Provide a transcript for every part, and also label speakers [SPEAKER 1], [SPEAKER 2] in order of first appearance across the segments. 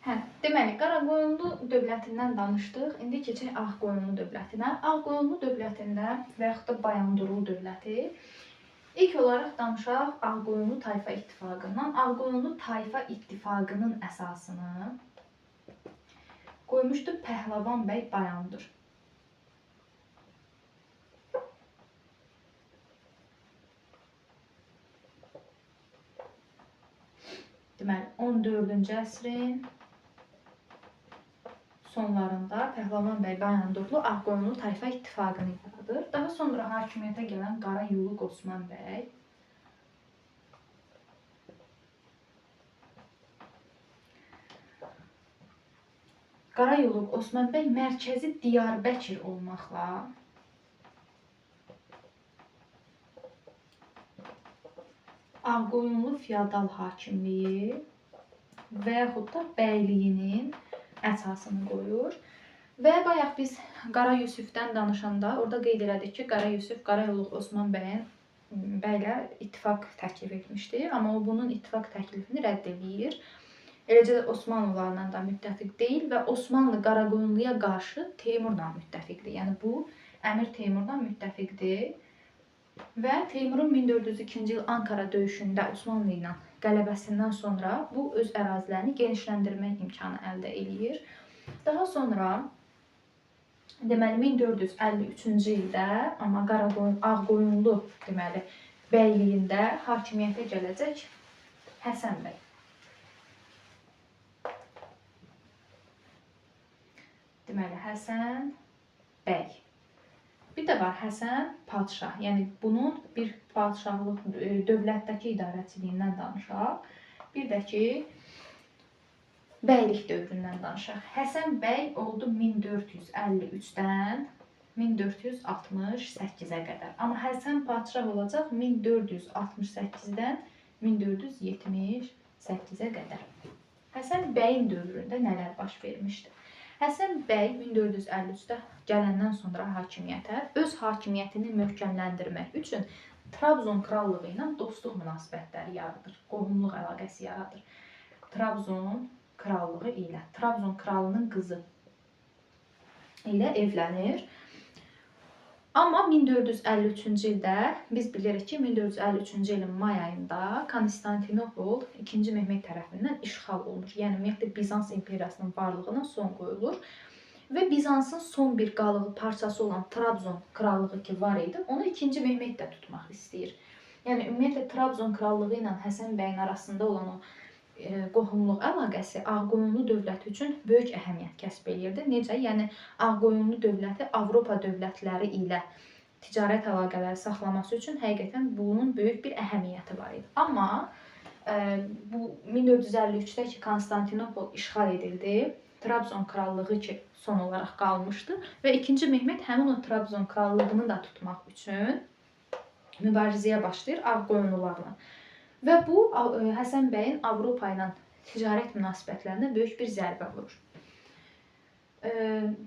[SPEAKER 1] Hə, deməli Qaraqoyunlu dövlətindən danışdıq. İndi keçək Ağqoyunlu dövlətinə. Ağqoyunlu dövlətində və yaxud da Bayandurlu dövləti. İlk olaraq danışaq Ağqoyunlu tayfa ittifaqından. Ağqoyunlu tayfa ittifaqının əsasını qoymuşdu Pəhləvan bəy Bayandur. Deməli 14-cü əsrin sonlarında Pəhləvan bəy Bayandurlu Ağqoyunlu tayfa ittifaqını yaradır. Daha sonra hakimiyyətə gələn Qara Yuluq Osman bəy Qara Yuluq Osman bəy mərkəzi Diyarbəkir olmaqla Ağqoyunlu feodal hakimliyi və yaxud da bəyliyinin əsasını qoyur. Və bayaq biz Qara Yusifdən danışanda orada qeyd elədik ki, Qara Yusif Qara Yuluq Osman bəylə ittifaq təklif etmişdi, amma o bunun ittifaq təklifini rədd eləyir. Eləcə də Osmanlılarla da müttəfiq deyil və Osmanlı Qaraqoyunluya qarşı Teymurla müttəfiqdir. Yəni bu Əmir Teymurla müttəfiqdir. Və Teymurun 1402-ci il Ankara döyüşündə Osmanlı ilə qələbəsindən sonra bu öz ərazilərini genişləndirmək imkanı əldə eləyir. Daha sonra deməli 1453-cü ildə amma Ağqoyunlu deməli bəyliyində hakimiyyətə gələcək Həsən bəy. Deməli Həsən bəy. Bir də var Həsən padşah. Yəni bunun bir padşahlıq dövlətdəki idarəçiliyindən danışaq. Bir də ki bəylik dövründən danışaq. Həsən bəy oldu 1453-dən 1468-ə qədər. Amma Həsən padşah olacaq 1468-dən 1478-ə qədər. Həsən bəyin dövründə nələr baş vermişdi? Həsən bəy 1453-də gələndən sonra hakimiyyətə öz hakimiyyətini möhkəmləndirmək üçün Trabzon krallığı ilə dostluq münasibətləri yaradır, qohumluq əlaqəsi yaradır. Trabzon krallığı ilə, Trabzon kralının qızı ilə evlənir. Amma 1453-cü ildə biz bilirik ki, 1453-cü ilin may ayında Konstantinopol 2-ci Mehmet tərəfindən işğal olunur. Yəni ümumiyyətlə Bizans imperiyasının varlığına son qoyulur. Və Bizansın son bir qalığı parçası olan Trabzon krallığı ki var idi, onu 2-ci Mehmet də tutmaq istəyir. Yəni ümumiyyətlə Trabzon krallığı ilə Həsən bəyin arasında olan o qohumluq əlaqəsi Ağqoyunlu dövləti üçün böyük əhəmiyyət kəsb eləyirdi. Necə? Yəni Ağqoyunlu dövləti Avropa dövlətləri ilə ticarət əlaqələri saxlaması üçün həqiqətən bunun böyük bir əhəmiyyəti var idi. Amma bu 1453-də ki Konstantinopol işğal edildi, Trabzon krallığı ki son olaraq qalmışdı və 2-ci Mehmet həmin o Trabzon krallığını da tutmaq üçün mübarizəyə başlayır Ağqoyunlularla. Və bu Həsən bəyin Avropa ilə ticarət münasibətlərinə böyük bir zərbə vurur.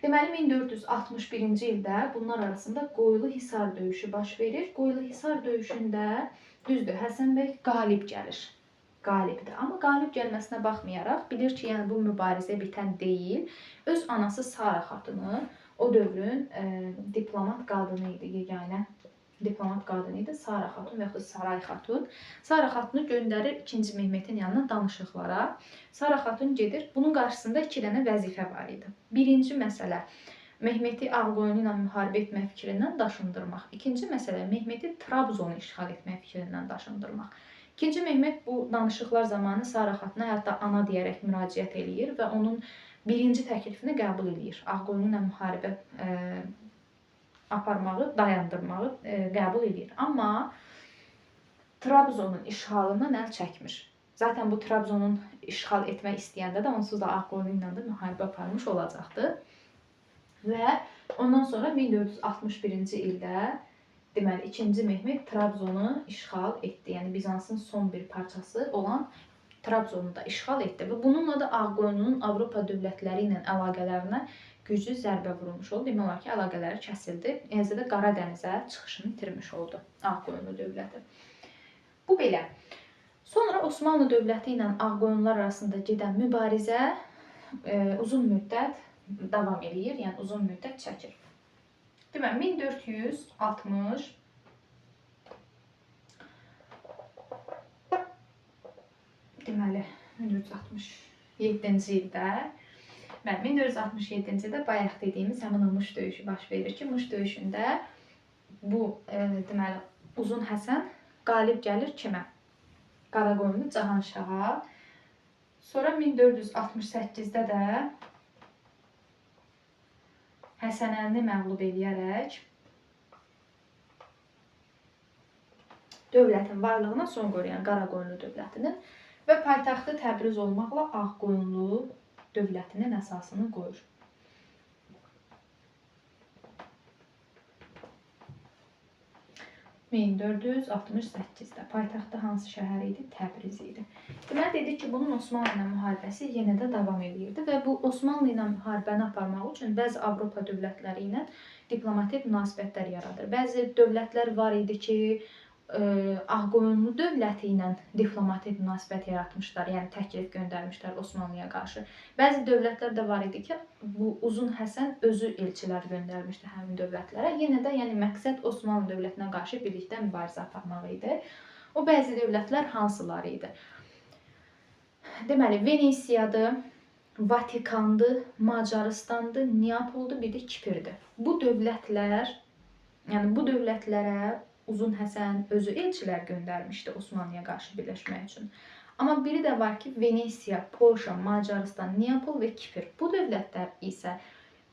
[SPEAKER 1] Deməli 1461-ci ildə bunlar arasında Qoylu Hisar döyüşü baş verir. Qoylu Hisar döyüşündə düzdür, Həsən bəy qalib gəlir. Qalibdir. Amma qalib gəlməsinə baxmayaraq bilir ki, yəni bu mübarizə bitən deyil. Öz anası Sara xatını o dövrün diplomat qadını idi, yeganə diplomat qadını idi. Sara xatun və yaxud da Saray xatun. Sara xatunu göndərir 2-ci Mehmetin yanına danışıqlara. Sara xatun gedir. Bunun qarşısında 2 dənə vəzifə var idi. Birinci məsələ Mehmeti Ağqoyunlu ilə müharibə etmək fikrindən daşındırmaq. İkinci məsələ Mehmeti Trabzonu işğal etmək fikrindən daşındırmaq. İkinci Mehmet bu danışıqlar zamanı Sara xatuna hətta ana deyərək müraciət eləyir və onun birinci təklifini qəbul eləyir. Ağqoyunlu ilə müharibə aparmağı, dayandırmağı qəbul eləyir. Amma Trabzonun işğalından əl çəkmir. Zaten bu Trabzonun işğal etmək istəyəndə də onsuz da Ağqoyunlu ilə də müharibə aparmış olacaqdı. Və ondan sonra 1461-ci ildə deməli 2-ci Mehmet Trabzonu işğal etdi. Yəni Bizansın son bir parçası olan Trabzonu da işğal etdi və bununla da Ağqoyunlunun Avropa dövlətləri ilə əlaqələrinə güclü zərbə vurulmuş oldu. Demək olar ki, əlaqələri kəsildi. Eləcə də Qara dənizə çıxışını itirmiş oldu Ağqoyunlu dövləti. Bu belə. Sonra Osmanlı dövləti ilə Ağqoyunlular arasında gedən mübarizə uzun müddət davam eləyir, yəni uzun müddət çəkir. Deməli 1460 deməli 1467-ci ildə, bəli, 1467-ci ildə bayaq dediyimiz həmin o Muş döyüşü baş verir ki, Muş döyüşündə bu deməli Uzun Həsən qalib gəlir kimə? Qaraqoyunlu Cahanşaha. Sonra 1468-də də Həsənəlini məğlub eləyərək dövlətin varlığına son qoyur, yəni Qaraqoyunlu dövlətinin və paytaxtı Təbriz olmaqla Ağqoyunlu dövlətinin əsasını qoyur. 1468-də paytaxtı hansı şəhər idi? Təbriz idi. Deməli dedik ki, bunun Osmanlı ilə müharibəsi yenə də davam eləyirdi və bu Osmanlı ilə müharibəni aparmaq üçün bəzi Avropa dövlətləri ilə diplomatik münasibətlər yaradır. Bəzi dövlətlər var idi ki, Ağqoyunlu dövləti ilə diplomatik münasibət yaratmışlar, yəni təklif göndərmişlər Osmanlıya qarşı. Bəzi dövlətlər də var idi ki, bu Uzun Həsən özü elçilər göndərmişdi həmin dövlətlərə. Yenə də yəni məqsəd Osmanlı dövlətinə qarşı birlikdə mübarizə aparmaq idi. O bəzi dövlətlər hansıları idi? Deməli, Venesiyadır, Vatikandır, Macarıstandır, Neapoldur, bir də Kipirdir. Bu dövlətlər, yəni bu dövlətlərə Uzun Həsən özü elçilər göndərmişdi Osmanlıya qarşı birləşmək üçün. Amma biri də var ki, Venesiya, Polşa, Macarıstan, Neapol və Kipir. Bu dövlətlər isə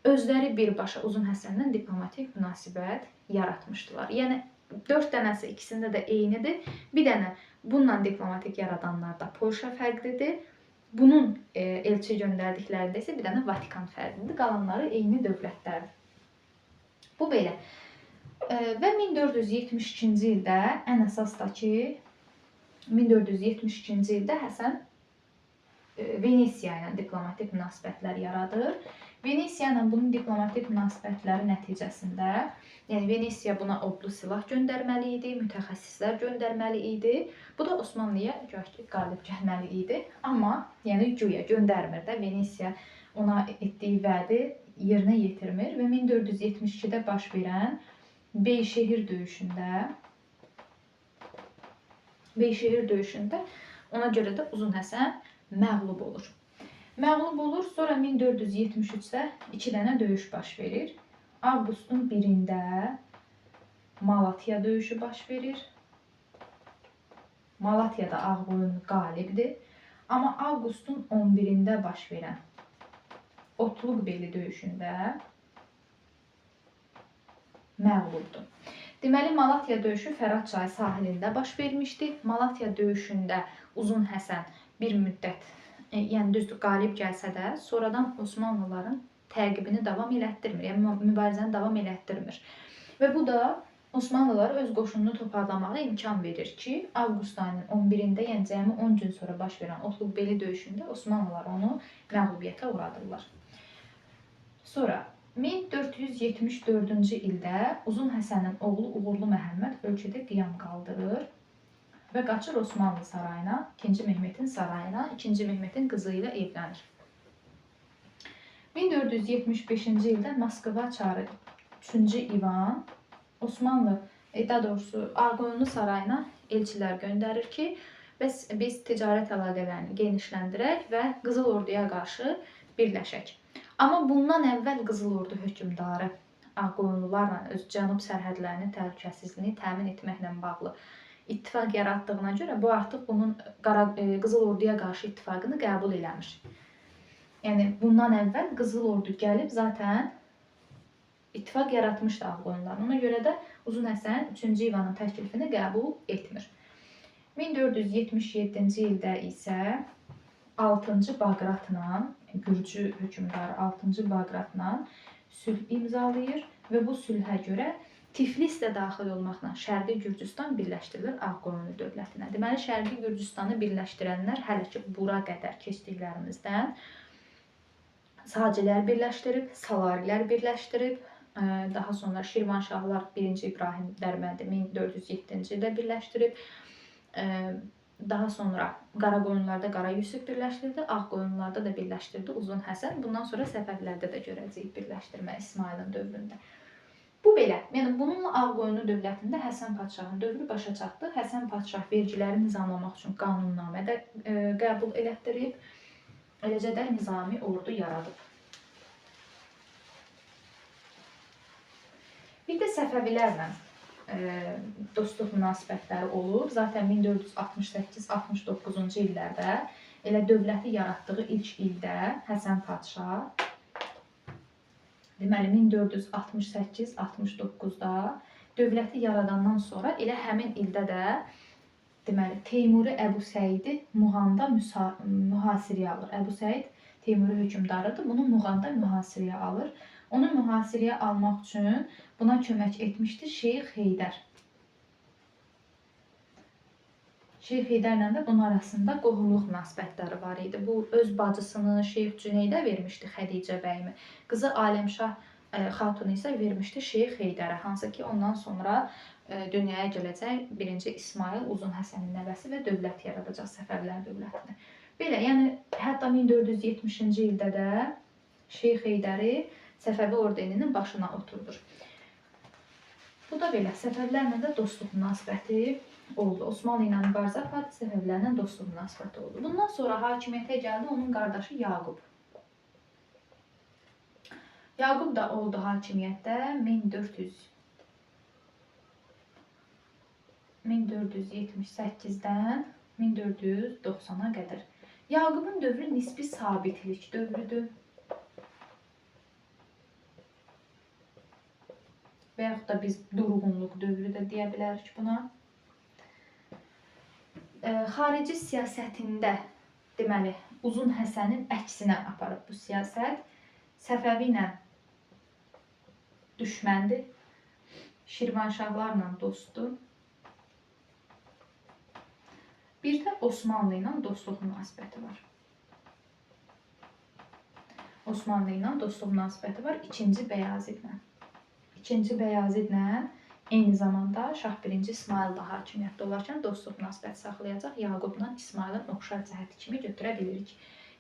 [SPEAKER 1] özləri birbaşa Uzun Həsəndən diplomatik münasibət yaratmışdılar. Yəni 4 dənəsi ikisində də eynidir. Bir dənə bununla diplomatik yaradanlarda Polşa fərqlidir. Bunun elçi göndərdiklərində isə bir dənə Vatikan fərqlidir. Qalanları eyni dövlətlərdir. Bu belə. Və 1472-ci ildə ən əsas da ki 1472-ci ildə Həsən Venesiya ilə diplomatik münasibətlər yaradır. Venesiya ilə bunun diplomatik münasibətləri nəticəsində, yəni Venesiya buna odlu silah göndərməli idi, mütəxəssislər göndərməli idi. Bu da Osmanlıya qalib gəlməli idi. Amma yəni güya göndərmir də, Venesiya ona etdiyi vədi yerinə yetirmir və 1472-də baş verən Beyşehir döyüşündə ona görə də Uzun Həsən məğlub olur. Məğlub olur, sonra 1473-də 2 dənə döyüş baş verir. Avqustun 1-də Malatya döyüşü baş verir. Malatyada Ağqoyunlu qalibdir. Amma avqustun 11-də baş verən Otluqbeli döyüşündə məğlubdur. Deməli, Malatya döyüşü Fərat çayı sahilində baş vermişdi. Malatya döyüşündə Uzun Həsən bir müddət, yəni düzdür, qalib gəlsə də, sonradan Osmanlıların təqibini davam elətdirmir, yəni mübarizəni davam elətdirmir. Və bu da Osmanlılara öz qoşununu toparlamağa imkan verir ki, avqust ayının 11-də, yəni cəmi 10 gün sonra baş verən Otluqbeli döyüşündə Osmanlılar onu məğlubiyyətə uğradırlar. Sonra 1474-cü ildə Uzun Həsənin oğlu Uğurlu Məhəmməd ölkədə qiyam qaldırır və qaçır Osmanlı sarayına, 2-ci Mehmetin sarayına, 2-ci Mehmetin qızı ilə evlənir. 1475-ci ildə Moskva çarı 3-cü İvan Osmanlı, daha doğrusu Ağqoyunlu sarayına elçilər göndərir ki, bəs biz ticarət əlaqələrini genişləndirək və Qızıl Orduya qarşı birləşək. Amma bundan əvvəl Qızıl Ordu hökmdarı Ağqoyunlularla öz cənub sərhədlərinin təhlükəsizliyini təmin etməklə bağlı ittifaq yaratdığına görə bu artıq bunun Qızıl Orduya qarşı ittifaqını qəbul eləmir. Yəni bundan əvvəl Qızıl Ordu gəlib zaten ittifaq yaratmışdı Ağqoyunlularla. Ona görə də Uzun Həsən 3-cü İvanın təklifini qəbul etmir. 1477-ci ildə isə 6-cı Baqratla, Gürcü hökmdarı 6-cı Baqratla sülh imzalayır və bu sülhə görə Tiflis də daxil olmaqla Şərqi Gürcüstan birləşdirilir Ağqoyunlu dövlətinə. Deməli, Şərqi Gürcüstanı birləşdirənlər hələ ki bura qədər keçdiklərimizdən Sacilər birləşdirib, Salarilər birləşdirib, daha sonra Şirvanşahlar 1-ci İbrahim Dərbəndi 1407-ci ildə birləşdirib, Daha sonra Qaraqoyunlarda Qara Yusif birləşdirdi, Ağqoyunlarda da birləşdirdi Uzun Həsən. Bundan sonra Səfəvilərdə də görəcəyik birləşdirmə İsmayılın dövründə. Bu belə. Yəni bununla Ağqoyunlu dövlətində Həsən Padşahın dövrü başa çatdı. Həsən Padşah vergiləri nizamlamaq üçün qanunnamə də qəbul elətdirib, eləcə də nizami ordu yaradıb. Bir də Səfəvilərlə dostluq münasibətləri olub. Zaten 1468-69-cu illərdə elə dövləti yaratdığı ilk ildə Həsən Padşah, deməli 1468-69-da dövləti yaradandan sonra elə həmin ildə də deməli Teymuri Əbu Səidi Muğanda mühasirəyə alır. Əbu Səid Teymuri hökmdarıdır. Bunu Muğanda mühasirəyə alır. Onu mühasirəyə almaq üçün buna kömək etmişdi Şeyx Heydər. Şeyx Heydərlə də bunun arasında qohumluq münasibətləri var idi. Bu öz bacısını Şeyx Cüneydə vermişdi Xədicə bəyimi. Qızı Aləmşah Xatunu isə vermişdi Şeyx Heydərə, hansı ki ondan sonra dünyaya gələcək 1-ci İsmayıl Uzun Həsənin nəvəsi və dövlət yaradacaq, Səfəvilər dövlətini. Belə, yəni hətta 1470-ci ildə də Şeyx Heydəri Səfəvi ordeninin başına oturdur. Bu da belə, Səfəvilərlə də dostluq münasibəti oldu. Osmanlı ilə mübarizə apardı, Səfəvilərlə dostluq münasibəti oldu. Bundan sonra hakimiyyətə gəldi onun qardaşı Yaqub. Yaqub da oldu hakimiyyətdə 1478-dən 1490-a qədər. Yaqubun dövrü nisbi sabitlik dövrüdür. Və yaxud da biz durğunluq dövrü də deyə bilərik buna. Xarici siyasətində, deməli, Uzun Həsənin əksinə aparıb bu siyasət. Səfəvi ilə düşməndir, Şirvanşahlarla dostdur. Bir də Osmanlı ilə dostluq münasibəti var. Osmanlı ilə dostluq münasibəti var 2-ci Bəyazidlə. 2-ci Bəyazidlə eyni zamanda Şah 1-ci İsmayıl da hakimiyyətdə olarkən dostluq münasibəti saxlayacaq. Yaqubla İsmayılın oxşar cəhəti kimi götürə bilirik.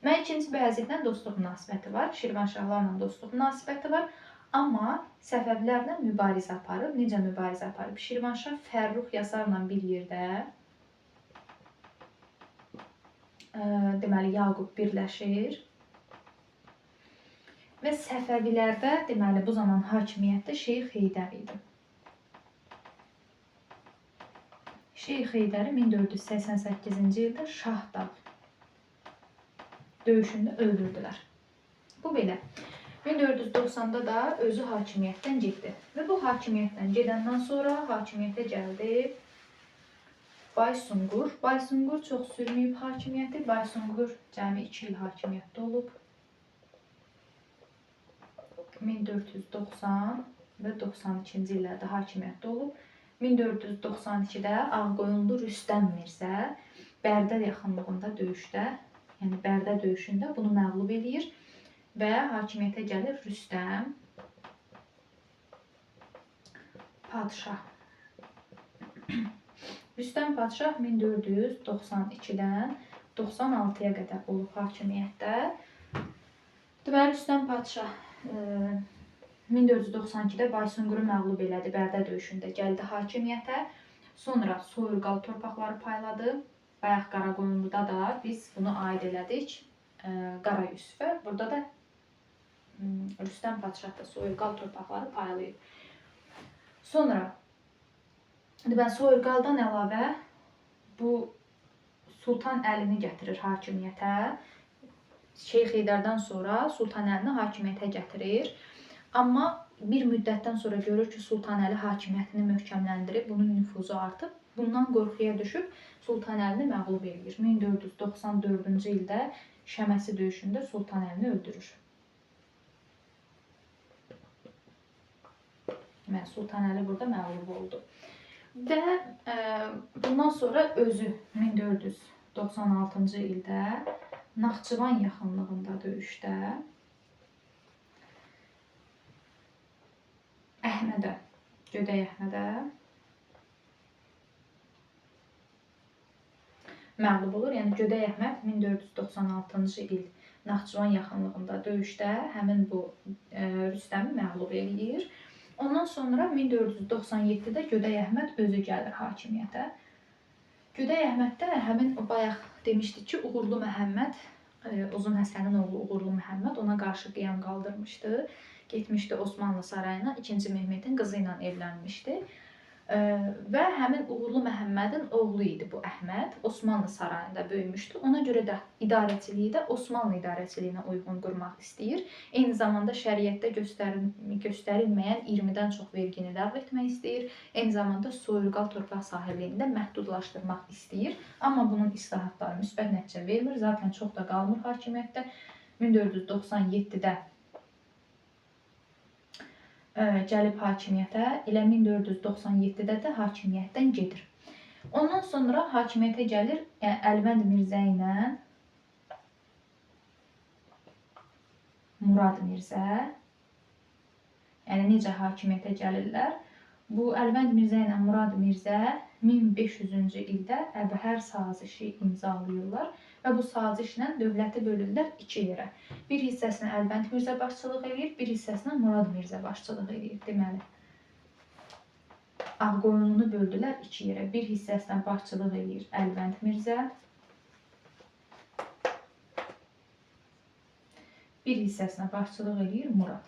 [SPEAKER 1] Deməli, 2-ci Bəyazidlə dostluq münasibəti var, Şirvanşahlarla dostluq münasibəti var. Amma Səfəvilərlə mübarizə aparıb. Necə mübarizə aparıb? Şirvanşah Fərrux Yasarla bir yerdə, deməli, Yaqub birləşir və Səfəvilərdə, deməli, bu zaman hakimiyyətdə Şeyx Heydər idi. Şeyx Heydəri 1488-ci ildə Şahdağ döyüşündə öldürdülər. Bu belə. 1490-da da özü hakimiyyətdən getdi. Və bu hakimiyyətdən gedəndən sonra hakimiyyətə gəldi Baysunqur. Baysunqur çox sürməyib hakimiyyəti. Baysunqur cəmi 2 il hakimiyyətdə olub. 1490 və 92-ci illərdə hakimiyyətdə olub. 1492-də Ağqoyunlu Rüstəm Mirzə Bərdə yaxınlığında döyüşdə, yəni Bərdə döyüşündə bunu məğlub eləyir və hakimiyyətə gəlir Rüstəm Padşah. Rüstəm Padşah 1492-dən 96-ya qədər olub hakimiyyətdə. Deməli, Rüstəm Padşah 1492-də Baysunquru məğlub elədi Bərdə döyüşündə, gəldi hakimiyyətə. Sonra Soyurqal torpaqları payladı. Bayaq Qaraqoyunluda da biz bunu aid elədik Qara Yusifə. Burada da Rüstəm Padşah da Soyurqal torpaqları paylayıb. Sonra deməli, Soyurqaldan əlavə bu Sultan Əlini gətirir hakimiyyətə. Şeyx Heydərdən sonra Sultan Əlini hakimiyyətə gətirir. Amma bir müddətdən sonra görür ki, Sultan Əli hakimiyyətini möhkəmləndirib, bunun nüfuzu artıb. Bundan qorxuya düşüb Sultan Əlini məğlub eləyir. 1494-cü ildə Şəməsi döyüşündə Sultan Əlini öldürür. Deməli, Sultan Əli burada məğlub oldu. Və bundan sonra özü 1496-cı ildə Naxçıvan yaxınlığında döyüşdə Əhmədə, Gödək Əhmədə Məğlub olur. Yəni Gödək Əhməd 1496-cı il Naxçıvan yaxınlığında döyüşdə həmin bu Rüstəmi məğlub eləyir. Ondan sonra 1497-də Gödək Əhməd özü gəlir hakimiyyətə. Gödək Əhməd də həmin o bayaq demişdik ki, Uğurlu Məhəmməd, Uzun Həsənin oğlu Uğurlu Məhəmməd ona qarşı qiyam qaldırmışdı. Getmişdi Osmanlı sarayına, 2-ci Mehmetin qızı ilə evlənmişdi. Və həmin Uğurlu Məhəmmədin oğlu idi bu Əhməd. Osmanlı sarayında böyümüşdü. Ona görə də idarəçiliyi də Osmanlı idarəçiliyinə uyğun qurmaq istəyir. Eyni zamanda şəriətdə göstərilməyən 20-dən çox vergini ləğv etmək istəyir. Eyni zamanda soyurqal torpaq sahibliyini də məhdudlaşdırmaq istəyir. Amma bunun islahatları müsbət nəticə vermir. Zaten çox da qalmır hakimiyyətdə. 1497-də gəlib hakimiyyətə, elə 1497-də də hakimiyyətdən gedir. Ondan sonra hakimiyyətə gəlir, yəni Əlvənd Mirzə ilə Murad Mirzə. Yəni necə hakimiyyətə gəlirlər? Bu Əlvənd Mirzə ilə Murad Mirzə 1500-cü ildə Əbhər sazişi imzalayırlar və bu sazişlə dövləti bölürlər iki yerə. Bir hissəsinə Əlvənd Mirzə başçılıq eləyir, bir hissəsinə Murad Mirzə başçılıq eləyir. Deməli, Ağqoyunlunu böldülər iki yerə. Bir hissəsinə başçılıq eləyir Əlvənd Mirzə, bir hissəsinə başçılıq eləyir Murad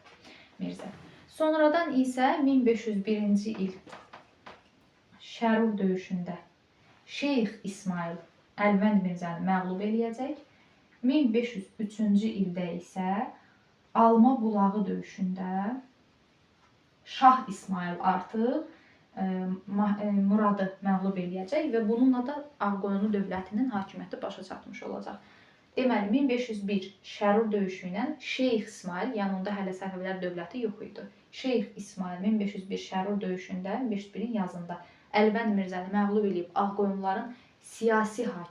[SPEAKER 1] Mirzə. Sonradan isə 1501-ci il Şərur döyüşündə Şeyx İsmayıl Əlvənd Mirzəni məğlub eləyəcək. 1503-cü ildə isə Alma bulağı döyüşündə Şah İsmayıl artıq Muradı məğlub eləyəcək və bununla da Ağqoyunlu dövlətinin hakimiyyəti başa çatmış olacaq. Deməli 1501 Şərur döyüşü ilə Şeyx İsmayıl, yəni onda hələ Səfəvilər dövləti yox idi. Şeyx İsmayıl 1501 Şərur döyüşündə 1501-in yazında Əlvənd Mirzəni məğlub eləyib Ağqoyunluların siyasi hakimiyyəti